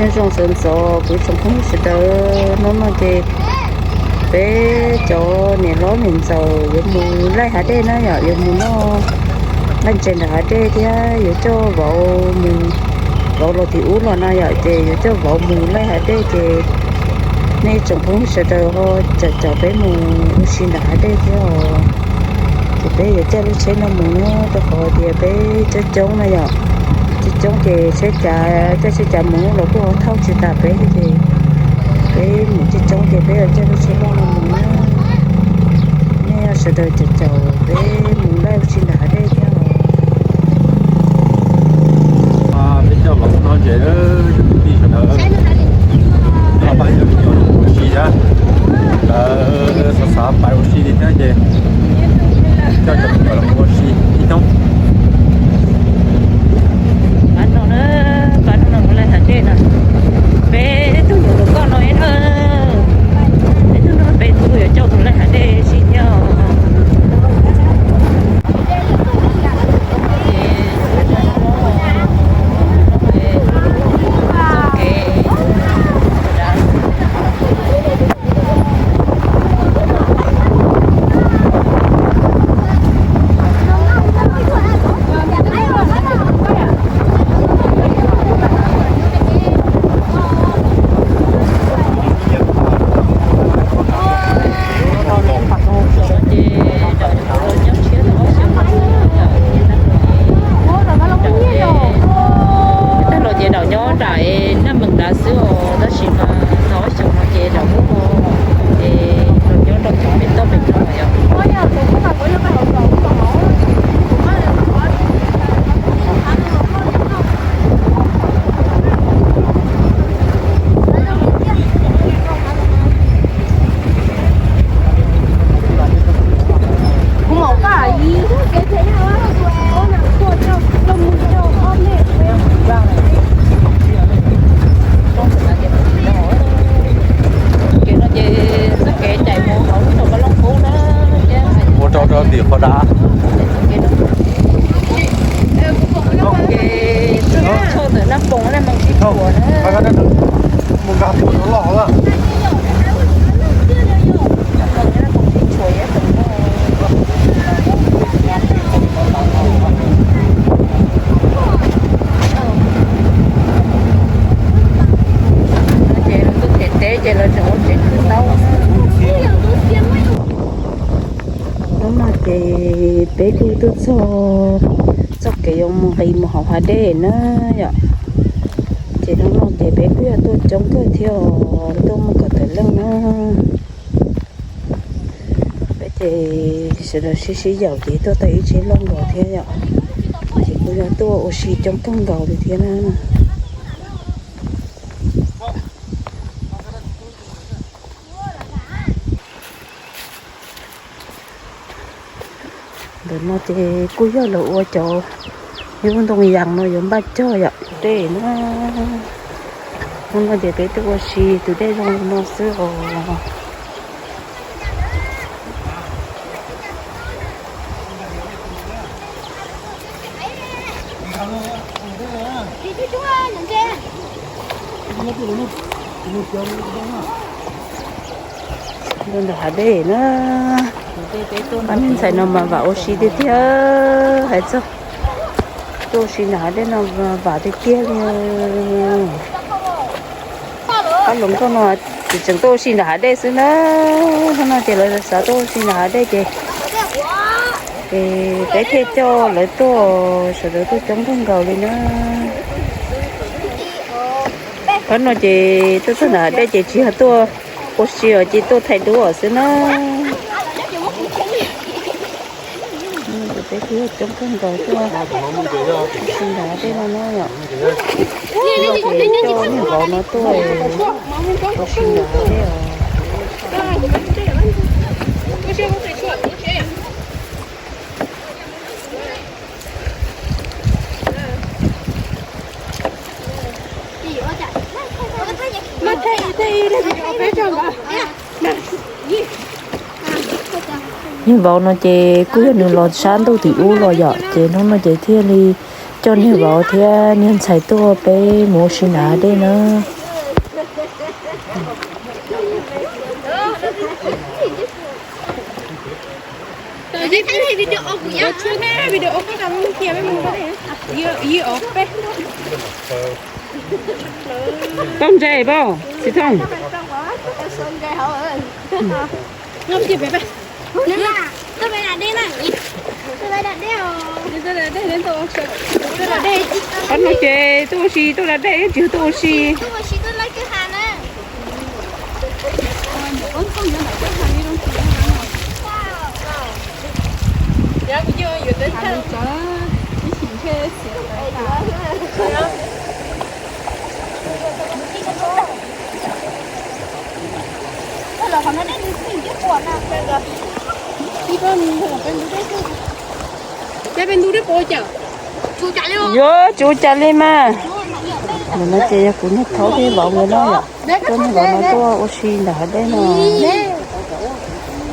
Nyob zoo sawv ntxov kuv tsoom phooj ywg sawv daws, hnub no ces peb cov niam hlob niam ntxawm yuav mus laij hav dej na yom, yuav mus noj nqaij ntses nram hav dej thiab yuav coj vauv mus, vauv los tim ub los no yom, ces yuav coj vauv mus laij hav dej ces nej tsoom phooj ywg sawv daws ho caum caum peb mus ua si nram hav dej thiab os. Ces peb yuav caij lub tsheb no mus na, rau qhov tias peb coob coob na yom, coob coob ces tsheb cav, caij tsheb cav mus los kuj ho thauj tsis tas peb thiab ces peb mus coob coob ces peb yuav caij lub tsheb loj no mus na. Nej sawv daws caum caum peb mus laij ua si nram hav dej thiab os. Peb coj vauv no ces kwv tij sawv daws, pab cov me nyuam los ua si thiab, lawv xav xav pais ua si li thiab ces coj cov me nyuam los ua si ib hnub. Pab no na, pab no mus laij hav dej no, peb tug nyuam tus koj no na, peb tug no peb tug yuav coj mus laij hav dej si thiab. Tag los ces daum nyob nram Naj Mees nrad xwb os, tab sis mas tau ob xyoos no ces daum lub ho es los nyob rau cov pem toj pem no yom. Kev no ces txoj kev cais mus hauv lub zos Paj Looj Kub na, ua rau rau tim qhov dav. Ces txoj kev tshaj ntawm Naj Poos na mas tsis thuam na. Ces lawv tuaj them teb ces lawv tseem ua tsev kub taub. Hnub no ces peb kuj tuaj txog txoj kev yuav mus nqis mus hauv hav dej na yom. Ces hnub no ces peb kuj yog tuaj coob kawg thiab os, tuaj muaj kaum tawm leej na. Peb ces sawv daws sib sib yaum ces tuaj tau ib tsheb loj nkaus thiab yom. Ces kuj yog tuaj ua si coob kawg nkaus li thiab na. Ntawm no ces kuj yog lawv ua cov yub ntoo yas no yuav npaj cog yom, tus dej na. Hnub no ces peb tuaj ua si tus dej zoo li no xwb os. Ntawm hav dej na, pab neeg ntxhais no mas vam ua si tiag tiag, hais txog tuaj ua si nram hav dej no vam tiag tiag li. Pab hluas nkauj no tseem tuaj ua si nram hav dej xwb na, hnub no ces lawv xav tuaj ua si nram hav dej ces peb thiaj coj lawv tuaj, sawv daws tuaj coob kawg nkaus li na. Pab no ces tuaj txog nram hav dej ces tsis yog tuaj ua si os, ces tuaj thaij duab xwb na. Ces peb thiaj coob kawg nkaus tuaj ua si nram hav dej no na yom. Ces coj niag vauv no tuaj ua si nram hav dej os. Niag vauv no ces kuj yog nws los sab ntuj tim ub los yom, ces hnub no ces thiaj li Coj niag vauv thiab niag ntxhais tuaj peb mus ua si nram dej na. Tau ntses pab txiv thooj. Pab no ces tuaj ua si, tuaj da dej tsis yog tuaj ua si. Yuav tsis ua cas li mas. Ntawm no ces yog kuv niag thaub thiab vauv nkawd no yom. Coj niag vauv no tuaj ua si ntawm hav dej no.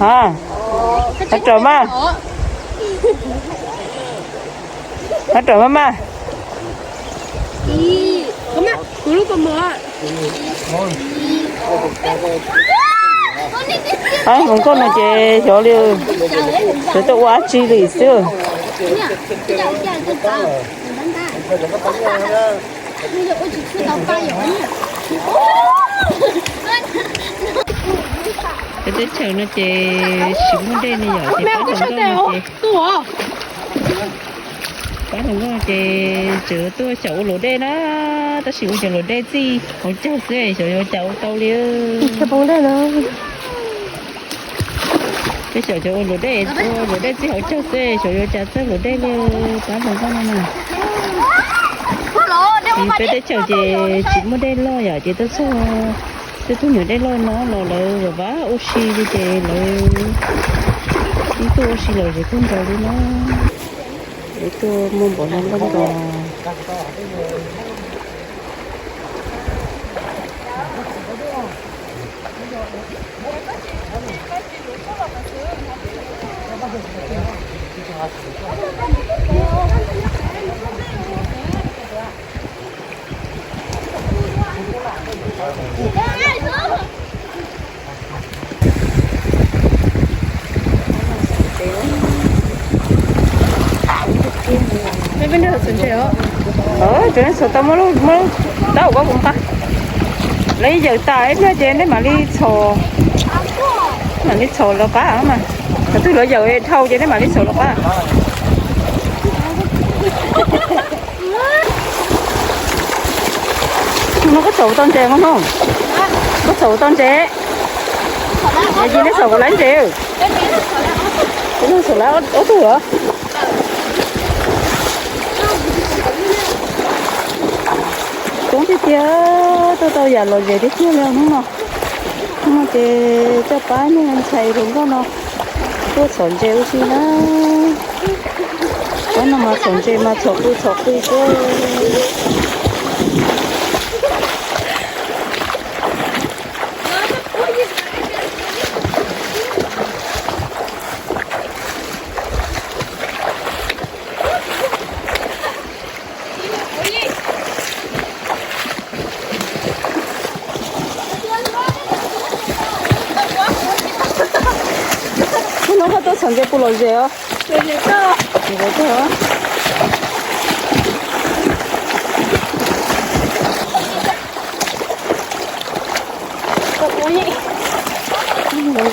Ha, hab raum mas. Hab raum mas mas. Hab hluas nkauj no ces xyov li, xyov tuaj ua dab tsi li xwb. Peb teb chaws no ces tsis muaj dej ne yom, ces pab hluas nkauj no ces, pab hluas nkauj no ces tseem tuaj xyaum ua luam dej na, tab sis ua cov luam dej txij hauv caug xwb, xyov yuav cas ua tau li. Peb xyaum cov ua luam dej, ua luam dej txij hauv caug xwb, xyov yuav cas txawj luam dej li, pab hluas nkauj no na. Peb teb chaws ces tsis muaj dej loj yom, ces tuaj txog tej tug nyuam dej loj no los lawv vam vaj ua si li ces lawv ib tuaj ua si lawm ces tuaj nraud li no. Lawv tuaj muaj npaum no nkauj nkaus. Peb peb nrog txhom ntses os. Txhom tau muab lub, muab lub taub hau kuv nqa. Lawv yawm tas ib pliag ces nej mam li txhom, mam li txhom los qab mas. Thaum twg lawv yawm dhau ces nej mam li txhom los qab. No koj txhom tau ntses no no? Koj txhom tau ntses? Yog ces nej txhom kom lawv ntses. Kuv txhom lawv ob tug los. Coob tiag tiag, tuaj tau yam lom zem tiag tiag li hnub no. Hnub no ces coj pab niag ntxhais hluas nkauj no tuaj txhom ntses ua si na. Pab no mas txhom ntses mas txhom qw txhom qw xwb. Hnub no koj tuaj txhom ntses puas lom zem os? Hluas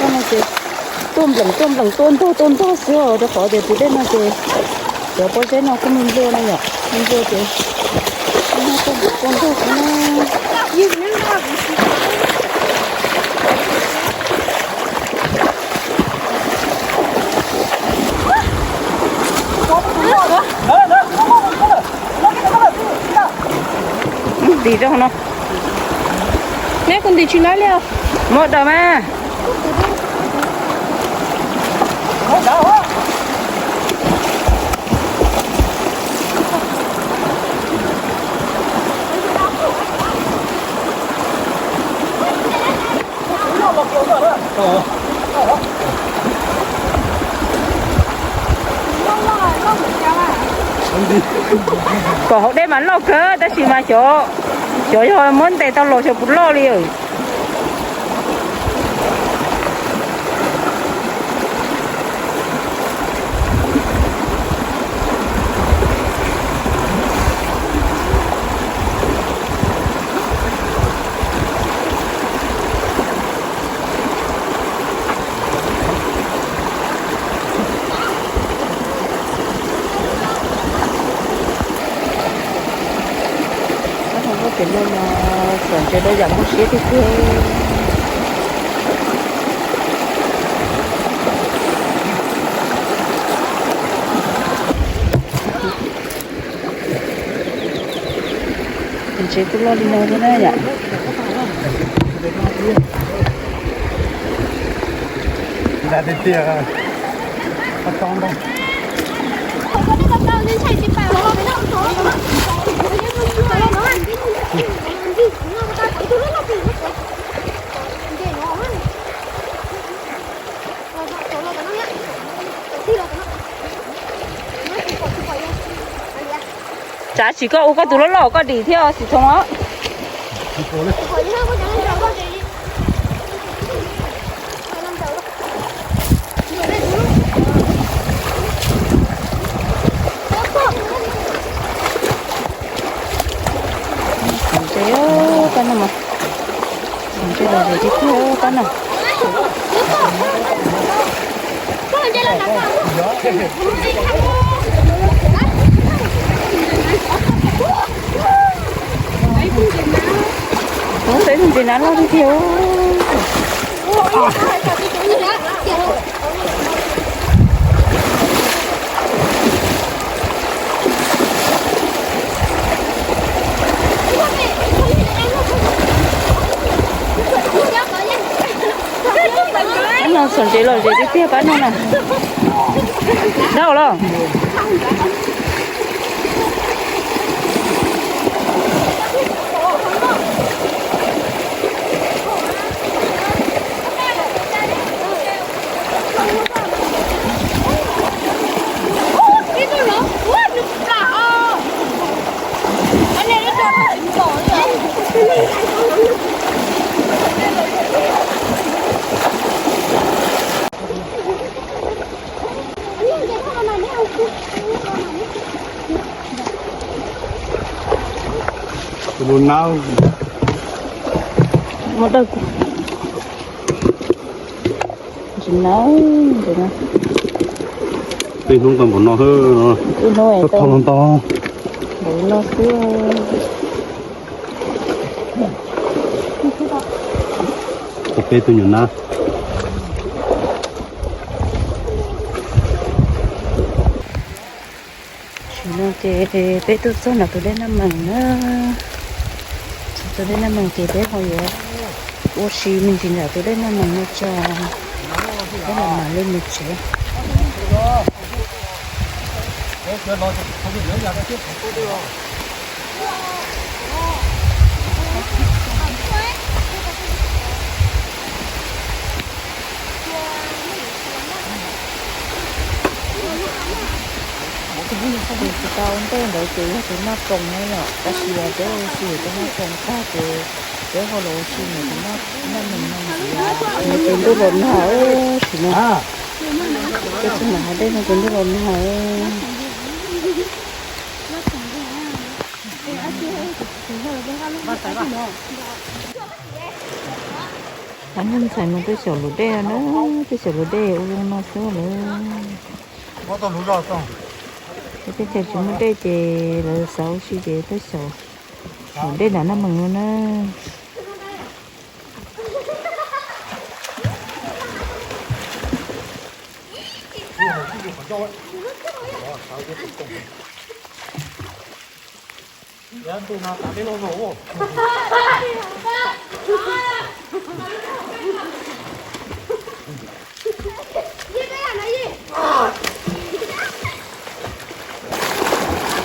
nkauj no ces tuaj npleem tuaj npleem tuaj ntog tuaj ntog xwb os, rau qhov tias tus dej no ces cov pob zeb no kuj me nplua no yom, me nplua ces tuaj npleem tuaj ntog xwb na. Ntim rau no. Neb kuv ntim tsis laib li os. Muab daws mas. Kom hauv dej mas loj kawg tab sis mas xyov, xyov yog muab ntes tau los xyov puas loj li. Txhob hau lub pem no mas txom ntses rau yam muaj siab tiag tiag. Ntses kuj loj li no thiab na yom. Tsav tsis koj ua koj tus loj loj koj dim thiab xim thooj os. Txhob ntses, pab no mas, txhob ntses los zem tiag tiag pab no. Ub, peb tus ntses nab loj tiag tiag. Pab no txhob ntses los zem tiag tiag pab no na. Dab los. Tus lus nab. Muab dawj kuv. Ntsis nab, ntsis nab. Tej hnub tau npaum no, tej hnub tau ntau npaum no xwb. Tau peb tug nyuam nab. Tam sim no ces peb tuaj txog nram tus dej Naj Mees na. Txog tus dej Naj Mees ces peb ho yuav ua si me ntsis nram tus dej Naj Mees no tso, peb mam mam li mus tsev. Tsis tau ntej ntawd ces yog tus Naj Poos na yom, tab sis peb ua si tus Naj Poos tag ces peb ho los ua si ntawm tus Naj Mees no ntxiv. Ces ntuj los nag, sim no peb txog nram hav dej no ces ntuj los nag. Pab ntxhais mas tuaj xyaum luam dej no na, tuaj xyaum luam dej ua zoo no xwb lawm. Peb teb chaws tsis muaj dej ces lawv xav ua si ces tuaj xyaum luam dej nram Naj Mees no na.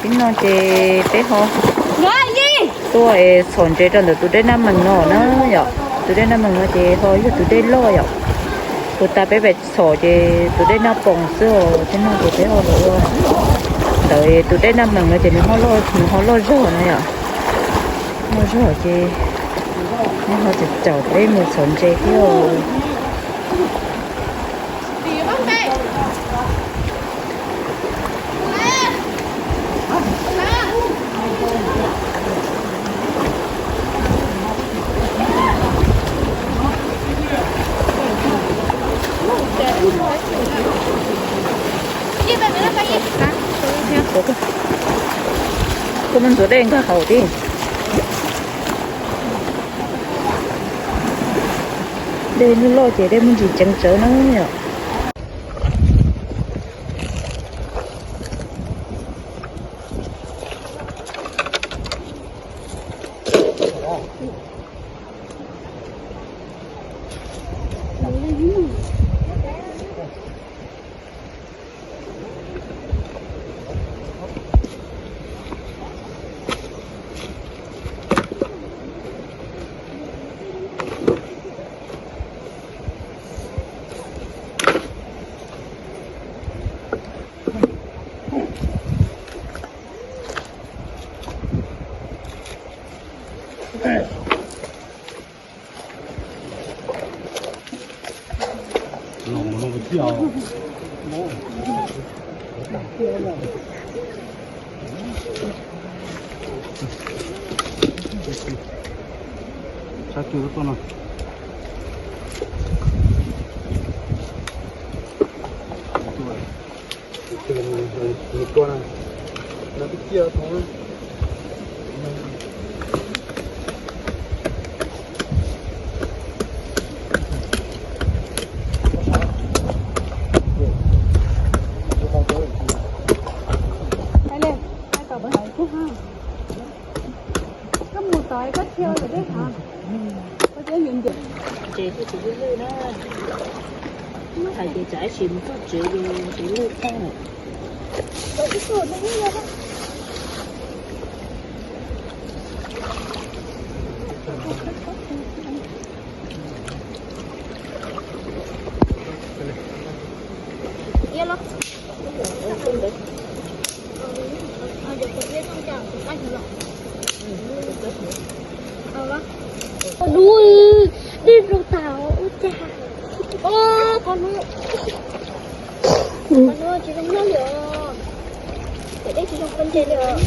Ib no ces peb ho tuaj es txhom ntses rau ntawm tus dej Naj Mees no na yom. Tus dej Naj Mees no ces ho yog tus dej loj yom. Puag ta peb pem txhom ces tus dej Naj Poos xwb os, tej no ces peb ho los ua Tawm tus dej Naj Mees no ces nws ho loj, nws ho loj zog no yom. Loj zog ces nws ho txaus caum peb mus txhom ntses thiab. Koj muab ntxuav dej nkag hauv thiab. Dej loj loj ces dej muaj ntsis ceev tsawv na yom. Koj mus tod koj thiaj yuav dej hav. Koj thiaj yuav ntiam. Ntses thiaj tsis lwj lwj na. Hais tias tsam ib sim mus txog tsev ces lwj tag. Qhov lub dej rau tas ua cas. Qhov lub, qhov lub tsis zoo noj li os. Ces dej tsis zoo pov ntses li os.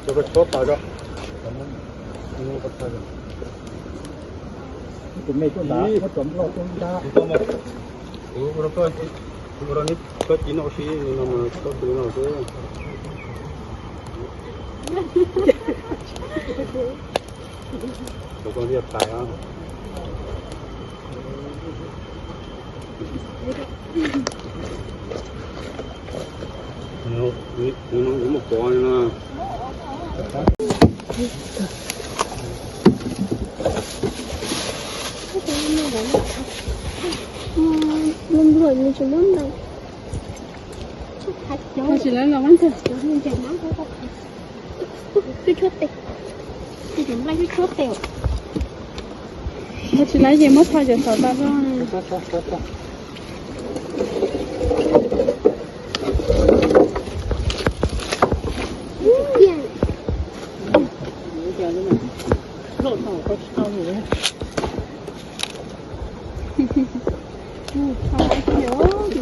Cho koj chob tas tso. Tus me tuaj ntawd, koj tsom loj tuaj ntag. Kuv ua rau koj, kuv ua rau neb koj cia noj sib no mas koj cia noj xwb. Tus koj thiaj tais os. Nws no kuv muaj pov no. Npluag nws tsis muab ntais. Tsis lawv los muab ntag. Twb tshuab tes. Twb tshuab tes. Tsis lawv ces muab tho cov xov tau rau.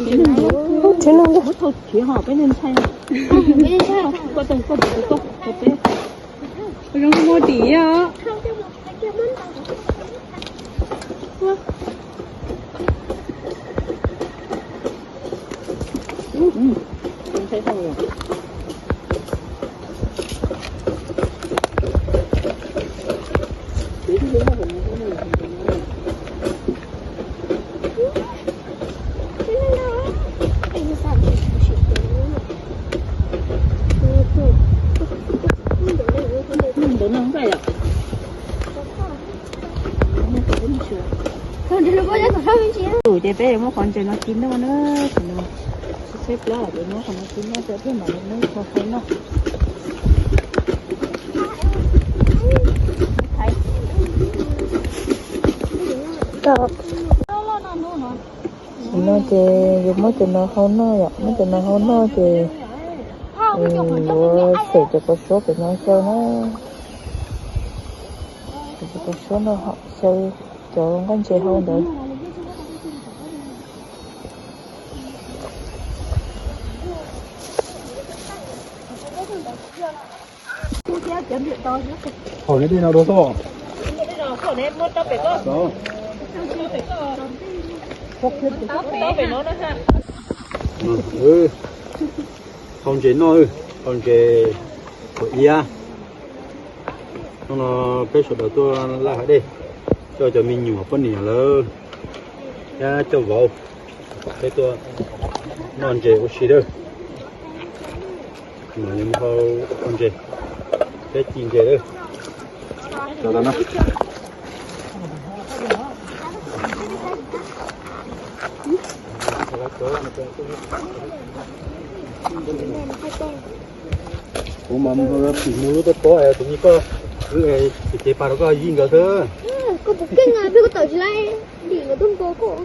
Tsis noj li. Zoo muaj dim os. Ces peb yuav muab qhov ntses no ci noj na, tam no tshaib tshaib plab ces muab qhov no ci noj rau thiaj mam li muab qhov qau noj. Tam no ces yuav muab cov no hau noj yom, muab cov no hau noj ces yuav xem cov kaus suab pem no xyaw na. Xem cov kaus suab no xyaw cov nqaij ntses hau ntawd. Thaum neb dej no dua xwb. Hau ntses noj, hau ntses khuam iab. Hnub no peb sawv daws tuaj laj hav dej, coj cov me nyuam poj niam lawv thiab coj vauv, peb tuaj noj ntses ua si lawm. Mas yuav mus hau ntses thiab ci ntses lawm. Kuv mas mus tim mus lub tob tob es tus me koj, ces ces pab rau koj yig nkawd xwb. Koj puas keej, koj tawm tsis laib, dim nkawd tuaj nkaus koj.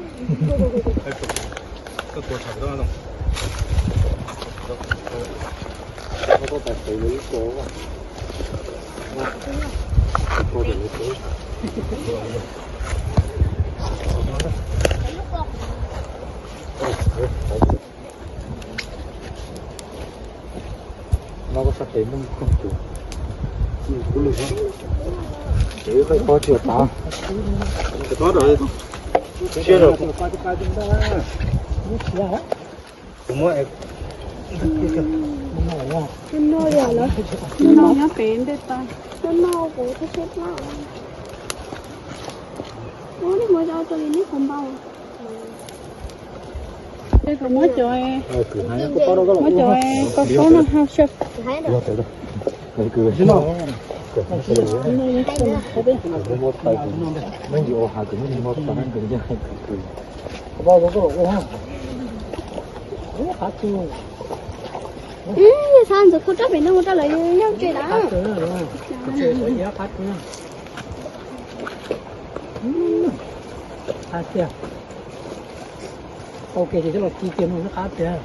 No koj sab tes muaj koog tus, kuv lwg no, ces qhov tsis tav, siab rau kuv muab. No yog lawm, no nyob pem ntej tas, no kuv thiaj siab plab. Ua nej muab cov, cov li nej qhov npau. Muab cov, muab cov kaus suab no hau xyaw. Ib xav ntxuav kho rab pem no mus rau lawv yawg ntses lawm. Tau kiag ces coj los ci kiag no qab tiag.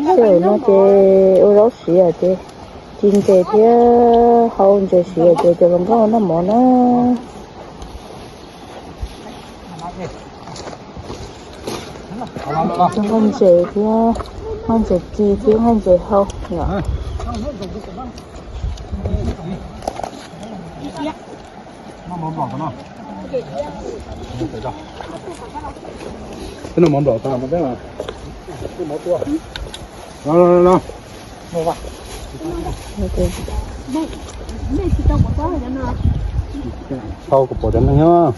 Xyaum no ces ua zaub siav ces ci ntses thiab hau ntses siav ces cov hluas nkauj noj mov na. Nqaij ntses thiab, nqaij ntses ci thiab nqaij ntses hau yom. Twb noj mov nplaum tas no peb mas. No, no, no, no. Thau kuv pom cov neeg nyob.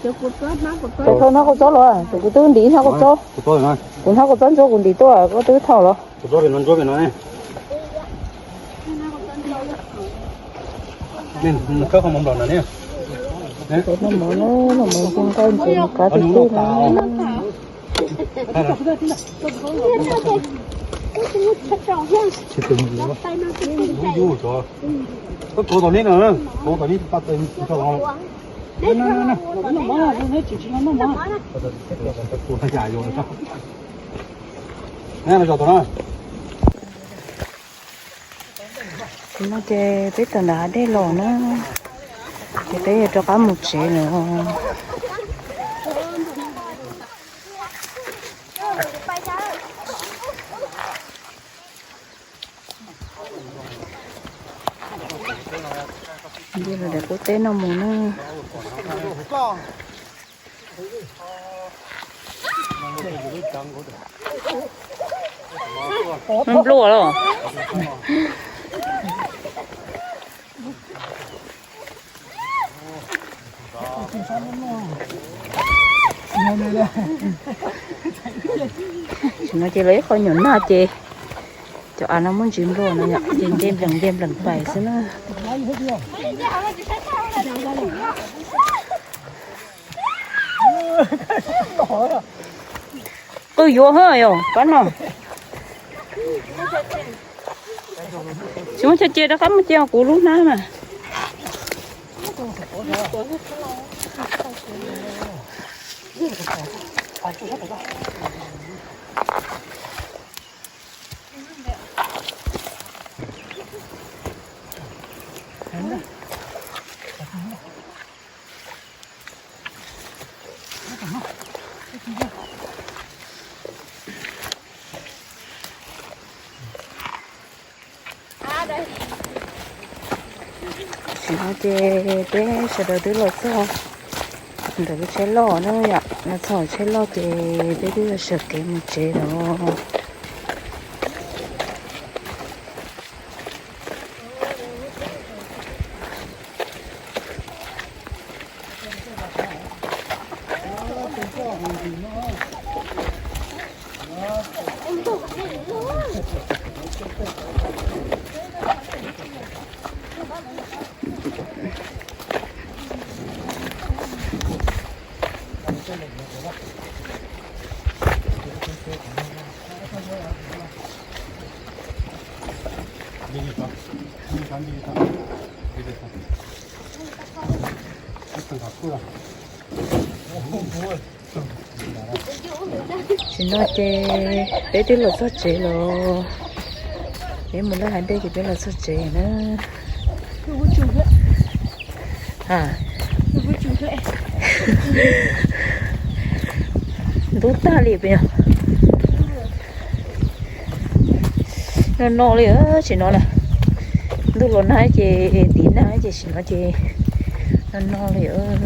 Thau hnab kaus txob los, kuv twb ntim hnab kaus txob. Kuv hnab kaus txob ntsuab kuv ntim tuaj, koj twb thau los. Kuv txob pem no, ntsuab pem no ne. Noj mov na, noj mov npua nqaij ntses mus kav tus twg no. Tam no ces peb tawm ntawm hav dej los na, ces peb yuav rov qab mus tsev lawm. Teb no mus na. Npluaj los. Tam sim no ces lawv ib qho nyuam nag ces cov av no muab ntsis npluaj no yom, ces nce nplees nce nplees pais xwb na. Qw yuav hab yom pab no. Tsis muaj chaw ce rov qab muaj ce kuv lub hnab mas. Tam sim no ces peb sawv daws twb los txog ntawm lub tsheb loj na yom, los txog tsheb loj ces peb twb yuav sawv kev mus tsev lawm. Tam sim no ces peb twb los txog tsev lawm. Peb mus laj hav dej ces peb los txog tsev na. Ntub tag li peb. No no li tam sim no na. Ntuj los nag ces tiv nag ces tam sim no ces no no li os.